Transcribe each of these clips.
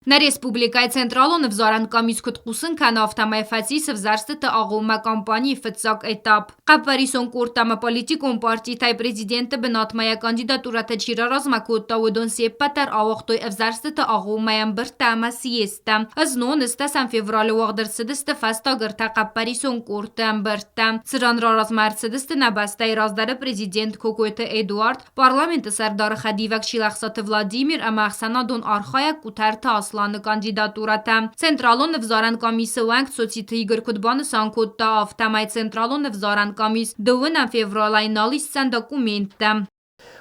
Нӕ республикӕйы Централон ӕвзарӕн къамис куыд хъусын кӕны, афтӕмӕй фӕцис ӕвзӕрстыты агъоммӕ кампанийы фыццаг этап. Хъӕппӕрисон къордтӕ ӕмӕ политикон партитӕй президенты бынатмӕ йӕ кандидатурӕтӕ чи раразмӕ кодта, уыдон се ппӕт дӕр ауагътой ӕвзӕрстыты агъоммӕ ӕмбырдтӕ ӕмӕ съездтӕ. Знон ӕстӕсӕм февралы уагъд ӕрцыдысты фӕстаг ӕртӕ хъӕппӕрисон къордты ӕмбырдтӕ, цыран раразмӕ ӕрцыдысты нӕ бӕстӕйы раздӕры президент Кокойты Эдуард, Парламенты сӕрдары хӕдивӕг Чилӕхсаты Владимир ӕмӕ ӕхсӕнадон архайӕг Къутӕрты Асланы кандидатурӕтӕ. Централон ӕвзарӕн къамисы уӕнг Цоциты Игорь куыд банысан кодта, афтӕмӕй Централон ӕвзарӕн къамис дыууынӕм февралӕй нал исдзӕн документтӕ.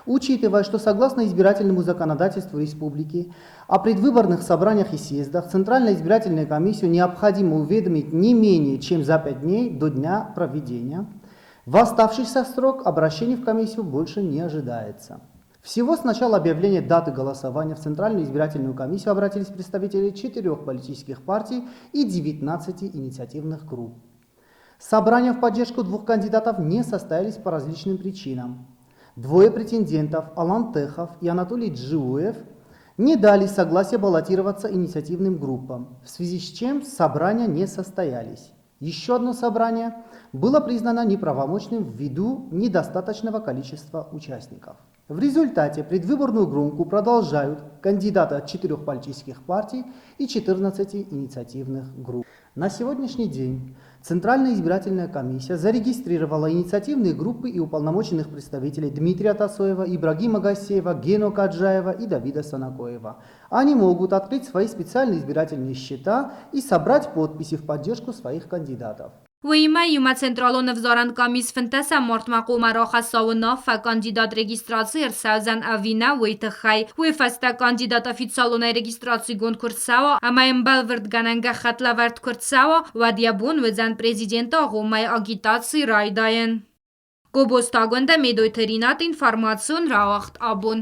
Учитывая, что согласно избирательному законодательству республики о предвыборных собраниях и съездах Центральную избирательную комиссию необходимо уведомить не менее чем за 5 дней до дня проведения, в оставшийся срок обращений в комиссию больше не ожидается. Всего с начала объявления даты голосования в Центральную избирательную комиссию обратились представители четырех политических партий и 19 инициативных групп. Собрания в поддержку двух кандидатов не состоялись по различным причинам. Двое претендентов, Алан Техов и Анатолий Джиуев, не дали согласия баллотироваться инициативным группам, в связи с чем собрания не состоялись. Еще одно собрание было признано неправомочным ввиду недостаточного количества участников. В результате предвыборную громку продолжают кандидаты от четырех политических партий и 14 инициативных групп. На сегодняшний день Центральная избирательная комиссия зарегистрировала инициативные группы и уполномоченных представителей Дмитрия Тасоева, Ибрагима Гасеева, Гено Каджаева и Давида Санакоева. Они могут открыть свои специальные избирательные счета и собрать подписи в поддержку своих кандидатов. Уыимӕ иумӕ Централон ӕвзарӕн къамис фынддӕсӕм мартмӕ хъуамӕ рахӕсса уынаффӕ, кандидат регистраци ӕрцӕудзӕн ӕви нӕ, уый тыххӕй. Уый фӕстӕ кандидат официалонӕй регистрацигонд куы рцӕуа ӕмӕ йын бӕлвырдгӕнӕн гӕххӕтт лӕвӕрд куы рцӕуа, уӕд йӕ бон уыдзӕн президенты агъоммӕйы агитаци райдайын. Гобозтагондӕ Медойты Ринат информацион рауагъд абон.